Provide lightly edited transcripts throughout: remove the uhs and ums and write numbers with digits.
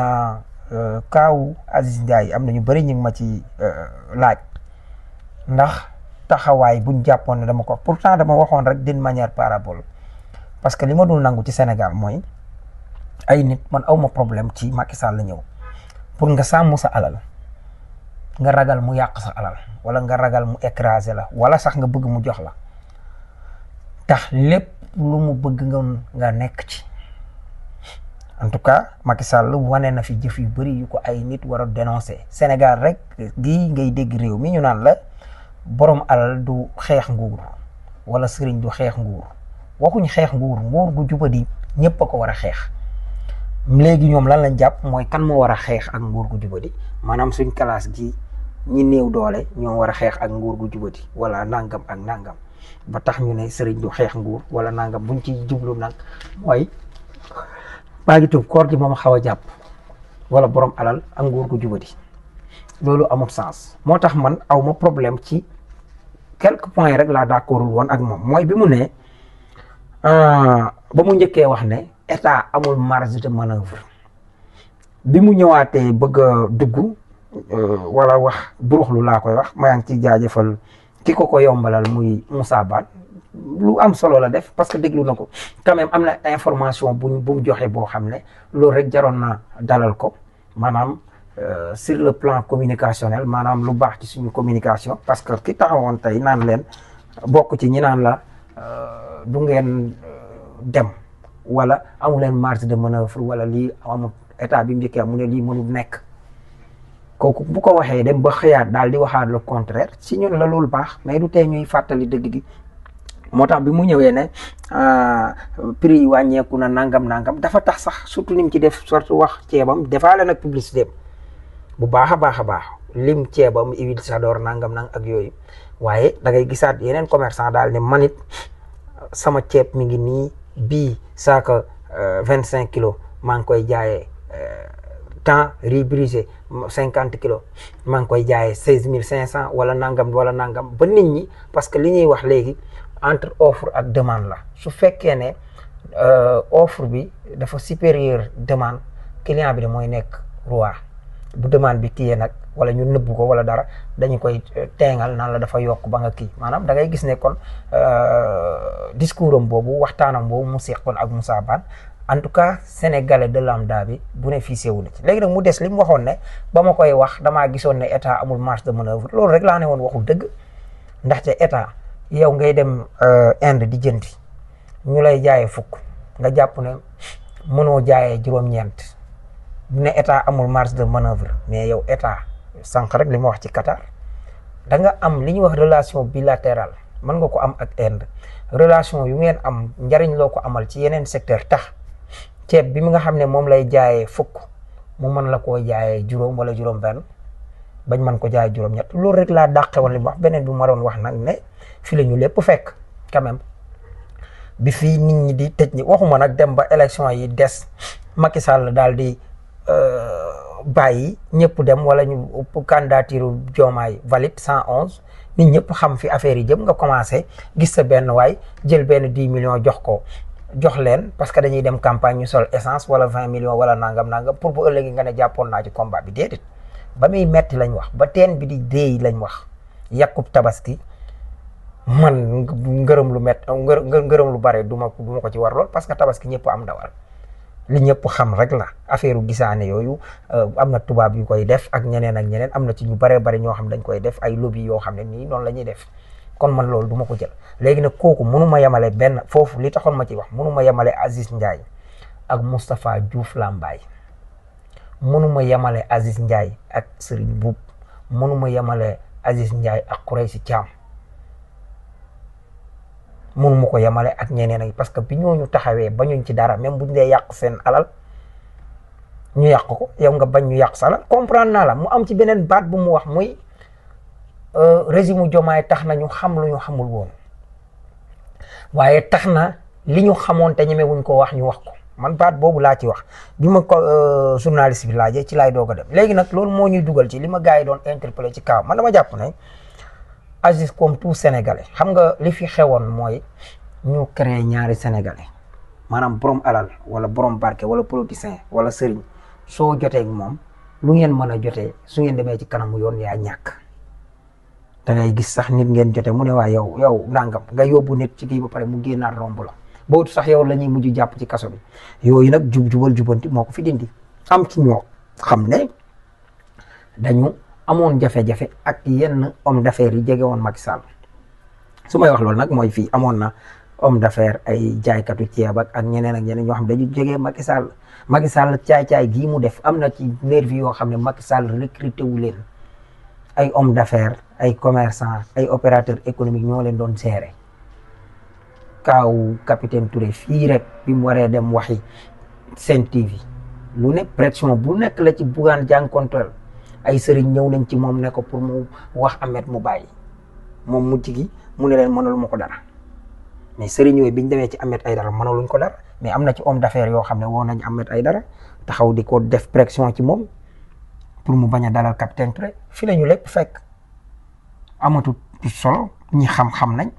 naa kaawu Aziz Ndiaye am na ñu bëri ñu ngi ma ci laaj ndax taxawaay buñ jàppoon ne dama ko pourtant dama waxoon rek d'une manière parabole parce que li ma dul nangu ci Sénégal mooy ay nit man awma problème ci Macky Sall la ñëw pour nga sàmm sa alal nga ragal mu yàq sa alal wala nga ragal mu écraser la wala sax nga bëgg mu jox la tax lépp lu mu bëgg nga nekk ci. En tout cas Macky Sall wane na fi jëf yu bëri yu ko ay nit war a dénoncer Sénégal rek gii ngay dégg réew mi ñu naan la borom alal du xeex nguur wala sëriñ du xeex nguur waxuñ xeex nguur gu jubadi ñëpp a ko war a xeex. léegi ñoom lan lañ jàpp mooy kan moo war a xeex ak nguur gu jubadi maanaam suñ classe gi ñi néew doole ñoo war a xeex ak nguur gu jubadi wala nangam ak nangam ba tax ñu ne sëriñ du xeex nguur wala nangam buñ ci jublu nag mooy. maa ngi tuub koor gi moom xaw a jàpp wala borom alal ak nguur gu jubadi loolu amul sens moo tax man aw ma problème ci quelques points rek laa d'accordul woon ak moom mooy bi mu ne ba mu njëkkee wax ne état amul marge de manœuvre bi mu ñëwaatee bëgg a dugg wala wax buruxlu laa koy wax maa ngi ci jaajëfal ki ko yombalal muy Moussa Bane lu am solo la def parce que déglu na ko quand même am na information bu mu joxe boo xam ne loolu rek jaroon na dalal ko maanaam sur le plan communicationnel maanaam lu baax ci suñu communication parce que ki taxawoon tey naan leen bokk ci ñi naan la du ngeen dem wala amu leen marge de manœuvre wala lii amul état bi mu njëkkee mu ne lii mënul nekk kooku bu ko waxee dem ba xëyaat daal di waxaat le contraire si ñun la loolu baax mais du tey ñuy fàttali dëgg gi. moo tax bi mu ñëwee ne prix yi wàññeeku na nangam dafa tax sax surtout lim ci def surtout wax ceebam defaale nag publicité bu baax a baax lim ceebam huile Sador nangam ak yooyu waaye da ngay gisaat yeneen commerçant daal ne manit sama ceeb mi ngi nii bii saaka 25 kilos maa ngi koy jaayee temps riz brisé 50 kilos maa ngi koy jaayee 16500 wala nangam ba nit ñi parce que li ñuy wax léegi. entre offre ak demande la su fekkee ne offre bi dafa supérieur demande client bi de mooy nekk roi bu demande bi kiyee nag wala ñu nëbbu ko wala dara dañu koy teengal naan la dafa yokk ba nga kii maanaam da ngay gis ne kon discours am boobu waxtaanam boobu mu seqoon ak Moussa Bane en tout cas sénégalais de lambda bi bénéficié wu na ci léegi nag mu des li mu waxoon ne ba ma koy wax damaa gisoon ne état amul marge de manœuvre loolu rek laa ne woon waxul dëgg ndaxte état yow ngay dem Inde di jëndi ñu lay jaayee fukk nga jàpp ne mënoo jaayee juróom-ñeent ne état amul marge de manœuvre mais yow état sànq rek li ma wax ci Qatar da nga am li ñuy wax relation bilatérale mën nga ko am ak Inde relation yu ngeen am njariñ loo ko amal ci yeneen secteur tax ceeb bi mi nga xam ne moom lay jaayee fukk mu mën la koo jaayee juróom wala juróom-benn bañ mën ko jaayee juróom-ñett loolu rek laa dàqe woon li mu wax beneen bi ma doon wax nag ne. fi la ñu lépp fekk quand même bi fii nit ñi di tëj ñi waxuma nag dem ba élection yi des Macky Sall daal di bàyyi ñëpp dem wala ñu candidature Diomaye valide 111 nit ñëpp xam fi affaire yi jëm nga commencé gis sa benn waay jël benn 10 millions jox leen parce que dañuy dem campagne ñu sol essence wala 20 millions wala nangam pour bu ëllëgi nga ne jàppoon naa ci combat bi déedéet ba muy metti lañ wax ba teen bi di déey lañ wax yàqub tabaski man ngërëm lu bare du ma ko ci war lool parce que tabaski ñëpp am ndawal li ñëpp xam rek la affaire u gisaane yooyu am na tubaab yu koy def ak ñeneen am na ci ñu bare ñoo xam dañ koy def ay lobby yoo xam ne nii noonu la ñuy def kon man loolu du ma ko jël léegi nag kooku mënu ma yemale benn foofu li taxoon ma ci wax mënu ma yemale Aziz Ndiaye ak Moustapha Diouf Lambaye mënu ma yemale Aziz Ndiaye ak Serigne Boub mënu ma yemale Aziz Ndiaye ak Khoureychi Thiam mënu ma ko yemale ak ñeneen ak parce que bi ñooñu taxawee bañuñ ci dara même buñ dee yàq seen alal ñu yàq ko yow nga bañ ñu yàq sa alal comprendre naa la mu am ci beneen baat bu mu wax muy régime Diomaye tax na ñu xam lu ñu xamul woon waaye tax na li ñu xamoon te ñemewuñ ko wax ñu wax ko man baat boobu laa ci wax bi ma ko journaliste bi laajee ci laay doog a dem léegi nag loolu moo ñuy dugal ci li ma gars yi doon interpellé ci kaw man dama jàpp ne Aziz comme tout sénégalais xam nga li fi xewoon mooy ñu créé ñaari sénégalais maanaam borom alal wala borom barke wala politicien wala sëriñ soo jotee ak moom lu ngeen mën a jotee su ngeen demee ci kanamu yoon yaa ñàkk. da ngay gis sax nit ngeen jote mu ne waa yow nangam nga yóbbu nit ci kii ba pare mu génnaat romb la boobu sax yow la ñuy mujj jàpp ci kaso bi. yooyu nag jubal jubanti moo ko fi dindi. am ci ñoo xam ne dañu amoon jafe-jafe ak yenn homme d'affaires yi jege woon Macky Sall su may wax loolu nag mooy fii amoon na homme d'affaires ay jaaykatu ceeb ak ñeneen ak ñeneen ñoo xam ne dañu jege Macky Sall. Macky Sall caay-caay gii mu def am na ci nervi yoo xam ne Macky Sall recruté wu leen ay homme d'affaires ay commerçant ay opérateur économique ñoo leen doon gérer. kaaw capitaine Touré fii rek bi mu waree dem waxi Sen TV lu ne pression bu nekk la ci Bougane jànkonteel ay sëriñ ñëw nañ ci moom ne ko pour mu wax Ahmed mu bàyyi moom mujj gi mu ne leen mënalu ma ko dara mais sëriñ yooyu biñ demee ci Ahmed Aïdara mënaluñ ko dara mais am na ci homme d'affaires yoo xam ne woo nañ Ahmed Aïdara taxaw di ko def pression ci moom pour mu bañ a dalal capitaine Touré fi la ñu lépp fekk amatul solo ñi xam-xam nañ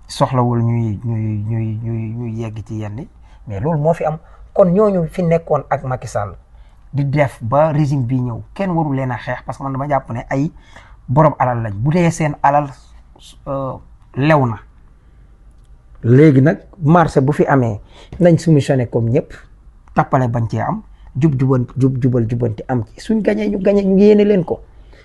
soxlawul ñuy yegg ci yenn mais loolu moo fi am. kon ñooñu fi nekkoon ak Macky Sall di def ba régime bi ñëw kenn warul leen a xeex parce que man dama jàpp ne ay borom alal lañ bu dee seen alal lew na. léegi nag marché bu fi amee nañ soumissionné comme ñëpp tappale bañ cee am jubal jubanti am ci suñ gañee ñu yéene leen ko.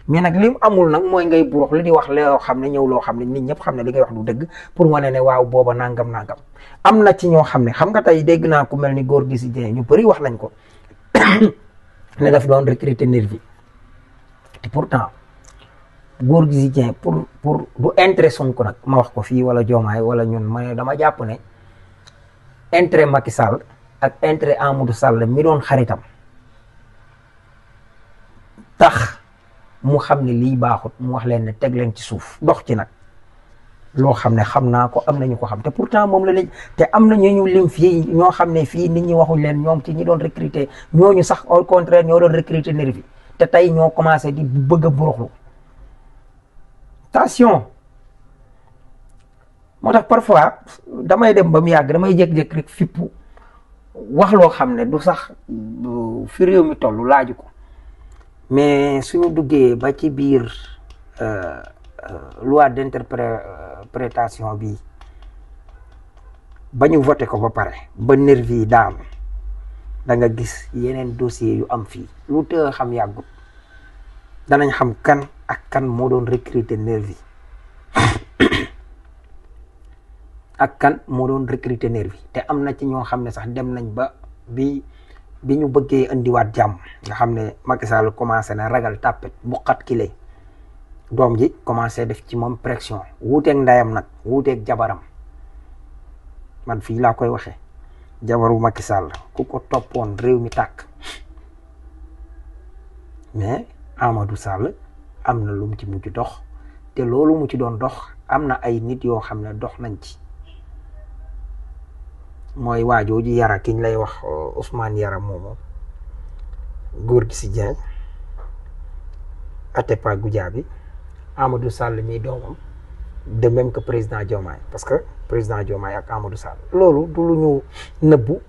mais nag lim amul nag mooy ngay burux li di wax loo xam ne ñëw loo xam ne nit ñëpp xam ne li ngay wax du dëgg pour wane ne waaw booba nangam. am na ci ñoo xam ne xam nga tey dégg naa ku mel ni góor gi si Dieng ñu bëri wax nañ ko ne daf doon recruter nervi te pourtant góor gi si Dieng pour du intérêt Sonko nag ma wax ko fii wala Diomaye wala ñun ma dama jàpp ne intérêt Macky Sall ak intérêt Amadou Sall mi doon xaritam tax mu xam ne lii baaxut mu wax leen ne teg leen ci suuf dox ci nag loo xam ne xam naa ko am nañu ko xam te pourtant moom la léegi te am na ñu lim fii ñoo xam ne fii nit ñi waxuñ leen ñoom ci ñi doon recruter ñooñu sax au contraire ñoo doon recruter nervi te tey ñoo commencé di bëgg a buruxlu attention. moo tax parfois damay dem ba mu yàgg damay jékki-jékki rek fippu wax loo xam ne du sax fi réew mi toll laaju ko mais suñu duggee ba ci biir loi d'interprétation bi ba ñu voté ko ba pare ba nervi yi daam da nga gis yeneen dossier yu am fii lu të xam yàggut danañ xam kan ak kan moo doon recruter nervi ak kan moo doon recruter nervi te am na ci ñoo xam ne sax dem nañ ba bi ñu bëggee indiwaat jàmm nga xam ne Macky Sall commencé na ragal tàppet bu xat kile doom ji commencé def ci moom pression wuuteeg ndayam nag wuuteeg jabaram man fii laa koy waxee jabaru Macky Sall ku ko toppoon réew mi tàkk mais Amadou Sall am na lu mu ci mujj dox te loolu mu ci doon dox am na ay nit yoo xam ne dox nañ ci mooy waajooju Yara kiñ lay wax Ousmane Yara moomu góor gi si Dieng Atepa Goudiaby Amadou Sall mii doomam de même que président Diomaye parce que président Diomaye ak Amadou Sall loolu du lu ñu nëbbu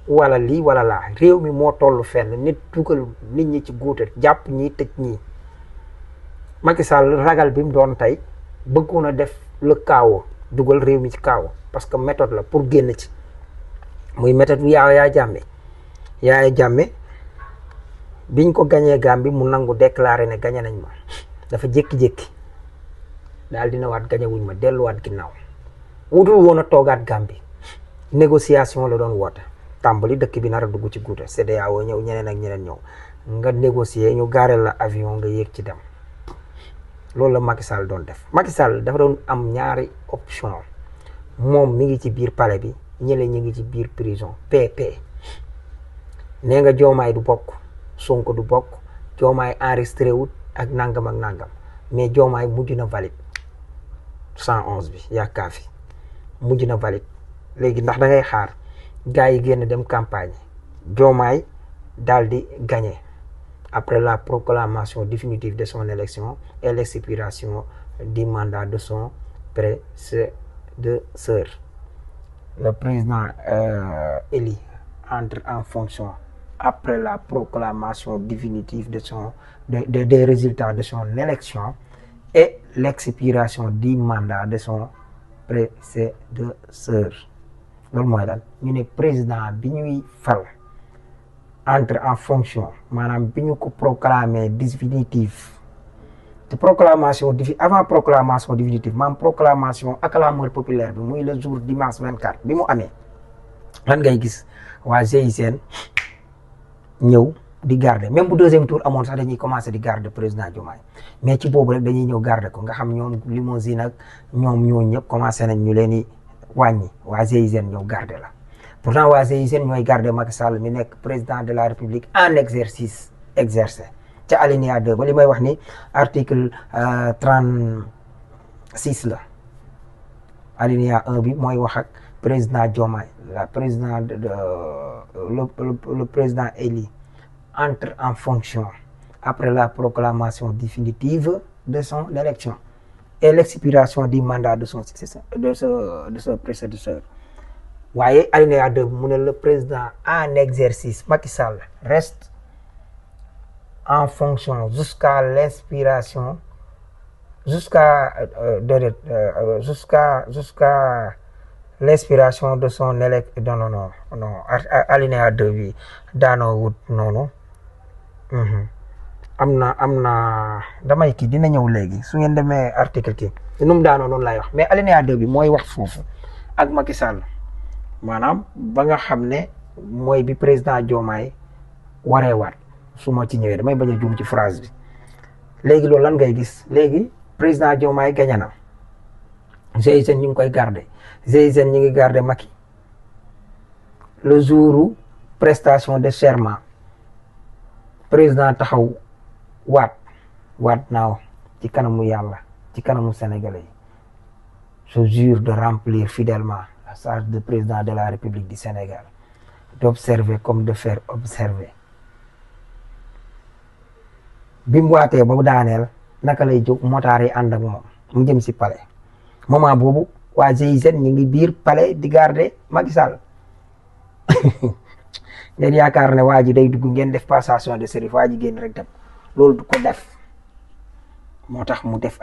wala lii wala laa réew mi moo toll fenn nit dugal nit ñi ci guute jàpp ñii tëj ñii Macky Sall ragal bi mu doon tey bëggoon a def le chaos dugal réew mi ci chaos parce que méthode la pour génn ci muy méthode bu Yaya Jammeh biñ ko gañee Gambie mu nangu déclaré ne gañe nañ ma dafa jékki-jékki daal dina waat gañe wuñ ma delluwaat ginnaaw wutul woon a toogaat Gambie négociation la doon woote tàmbali dëkk bi nar a dugg ci guute CEDEAO ñëw ñeneen ak ñeneen ñëw nga négocier ñu gaareel la avion nga yéeg ci dem loolu la Macky Sall doon def Macky Sall dafa doon am ñaari option moom mi ngi ci biir palais bi ñële ñu ngi ci biir prison PP nee nga Diomaye du bokk Sonko du bokk Diomaye enregistré wut ak nangam mais Diomaye mujj na valide 111 bi yaakaar fi mujj na valide léegi ndax da ngay xaar gars yi génn dem campagne Diomaye daal di gagné après la proclamation définitive de son élection et l'expiration du mandat de son prédécesseur. Le président élu entre en fonction après la proclamation définitive des résultats de son élection et l'expiration du mandat de son prédécesseur. loolu mooy lan ñu ne président bi ñuy fal entre en fonction maanaam bi ñu ko proclamer définitive te proclamation avant proclamation définitive maanaam proclamation ak clameur populaire bi muy le jour dimanche 24 bi mu amee lan ngay gis waa GIGN ñëw di garder même bu deuxième tour amoon sax dañuy commencer di garder président Diomaye mais ci boobu rek dañuy ñëw garder ko nga xam ñoom limousine ak ñoom ñoo ñëpp commencé nañ ñu leen di wàññi waa GIGN ñëw garder la pourtant waa GIGN ñooy garder Macky Sall mi nekk président de la République en exercice exercé ca alinéa 2 ba li may wax ni article 36 la alinéa 1 bi mooy wax ak président Diomaye le président élu entre en fonction après la proclamation définitive de son élection et l'expiration du mandat de son successeur de ce prédécesseur waaye alinéa 2 mu ne le président en exercice Macky Sall reste en fonction jusqu'à l'expiration l'expiration de son élection non alinéa 2 bi daanoo wut noonu am na damay kii dina ñëw léegi su ngeen demee article kii nu mu daanoo noonu laay wax mais alinéa 2 bi mooy wax foofu ak Macky Sall maanaam ba nga xam ne mooy bi président Diomaye waree waat su ma ci ñëwee damay bañ a juum ci phrase bi léegi loolu lan ngay gis léegi président Diomaye gagné na GIGN ñu ngi koy garder GIGN ñu ngi garder Macky le jour prestation de serment président taxaw waat naaw ci kanamu yàlla ci kanamu sénégalais yi je jure de remplir fidèlement la charge de président de la République du Sénégal d'observer comme de faire observer bi mu waatee ba daaneel naka lay jóg motaar yi ànd ak moom mu jëm si palais moment boobu waa GIGN ñu ngi biir palais di garder Macky Sall ngeen yaakaar ne waa ji day dugg ngeen def passation de service waa ji génn rek dem loolu du ko def moo tax mu def